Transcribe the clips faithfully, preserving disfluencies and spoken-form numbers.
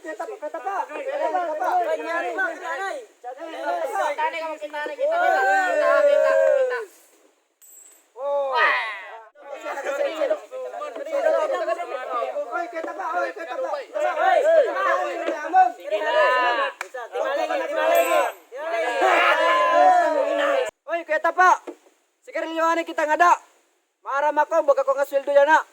Hoy, Kuya Tapa! Sigarilyo anay kita ngada. Maaram ako, baga ko nga sweldo yana.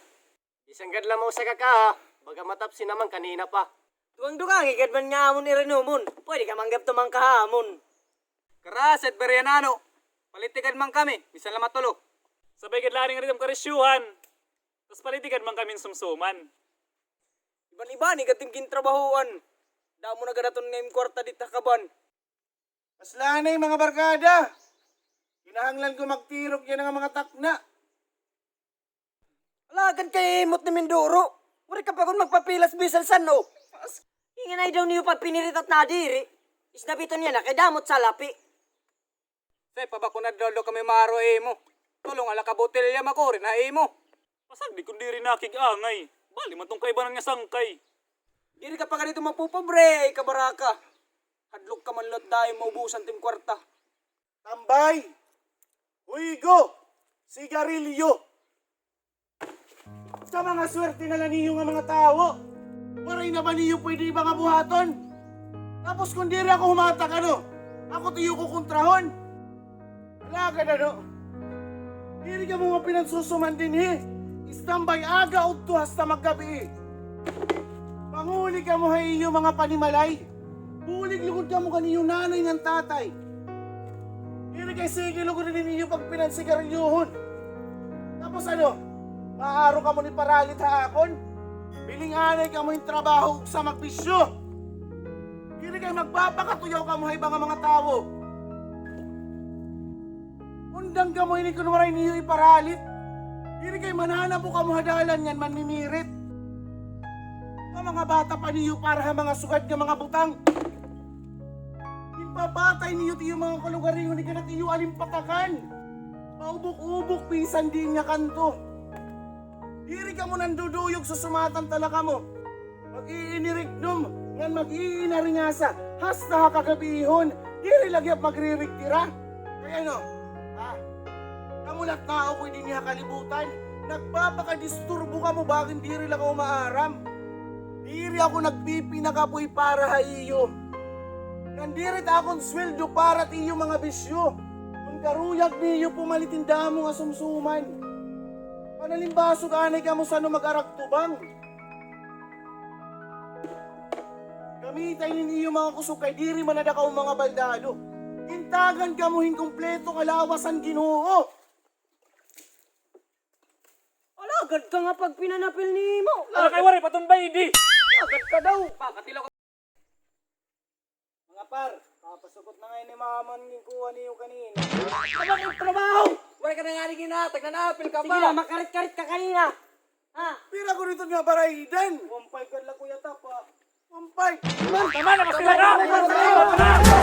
Bisan gad la mausa ka kaha, baga matapsi naman kanina pa. Dugang-dugangi gad man nga amon irinumon. Pwede ka man gad tumangka ha amon. Karaset, bariya nano. Paliti gad man kami, bisan la matulo. Sabay gad la aning ridam karisyuhan. Tas paliti gad man kami sumsuman. Iban-iban, igat im gintrabahoan. Damo na gad aton nga im kwarta dita kaban. Kasla anay, mga barkada. Kinahanglan ko magtirok yana nga mga takna. Alagad kay imot ni Minduro. Waray ka pa gud magpapilas bisan san-o. Inganay daw niyo pa pinirit at nadiri. Isnabiton niya na kay damot salapi. Say, pabakon na daw kami maro imo. Tulo nga la ka botelya makuri na imo. Pasagdi kon diri nakig-angay. Bali man tong kaibanan nga sangkay. Diri ka pa ganito mapupobre, ay kabaraka. Hadlok ka man lot dahil maubusan tim kwarta. Tambay, huygo, sigarilyo. Sa mga swerte na la niyo nga mga tawo, waray na ba niyo pwede iba nga buhaton? Tapos kon diri ako humatag, ano? Ako it iyo kukontrahon? Alagad, ano? Diri kamo mapinansusuman dinhi. Istambay aga udto hasta maggabii. Panguli kamo ha iyo mga panimalay. Bulig lugod kamo kan iyo nanay ngan tatay. Diri kay sige lugod ini niyo pagpinansigarilyohon. Tapos ano? Maaro kamo ni paralit ha akon? Biling anay kamo hin trabaho ugsa magbisyo. Diri kay magpapakatuyaw kamo ha iba nga mga tawo. Undang kamo ini kon waray niyo iparalit. Diri kay mananabo kamo ha dalan ngan manmimirit. Nga mga bata pa niyo para ha mga sugad nga mga butang. Ginpapatay niyo it iyo mga kalugaringon, iganat iyo alimpatakan. Paubok-ubok bisan diin nga kanto. Diri kamo nanduduyog, susumatan ta la kamo. Mag-iinirigdom ngan mag-iinaringasa hasta ha kagabihon, diri la gihap magririgtira. Kay ano? Ha? Kamo la it tao ko dinhi ha kalibutan, nagpapakadisturbo kamo bakin diri la kamo maaram. Diri ako nagpipinakapoy para ha iyo. Ngan diri it akon sweldo para it iyo mga bisyo. Kon karuyag niyo pumalit hin damo nga sumsuman. Panalimbasog anay kamo san-o mag-aragtubang. Gamita ini hin iyo mga kusog kay diri man ada kamo mga baldado. Gintagan kamo hin kompleto nga lawas han Ginoo. Alagad ka nga pagpinanapil nimo. Ala kay waray pa tumbay di. Alagad ka daw. Mga par, papasukot na ngay ni mama an ginkuha niyo kanina. Aba, may trabaho! Waray ka na ngani ginhatag, nanapil ka pa. Sige na, makarit-karit ka kanina. Ha? Pira ko dito nga baraydan? One five gad la, Kuya Tapa. One five. Tama na, mas pira ka!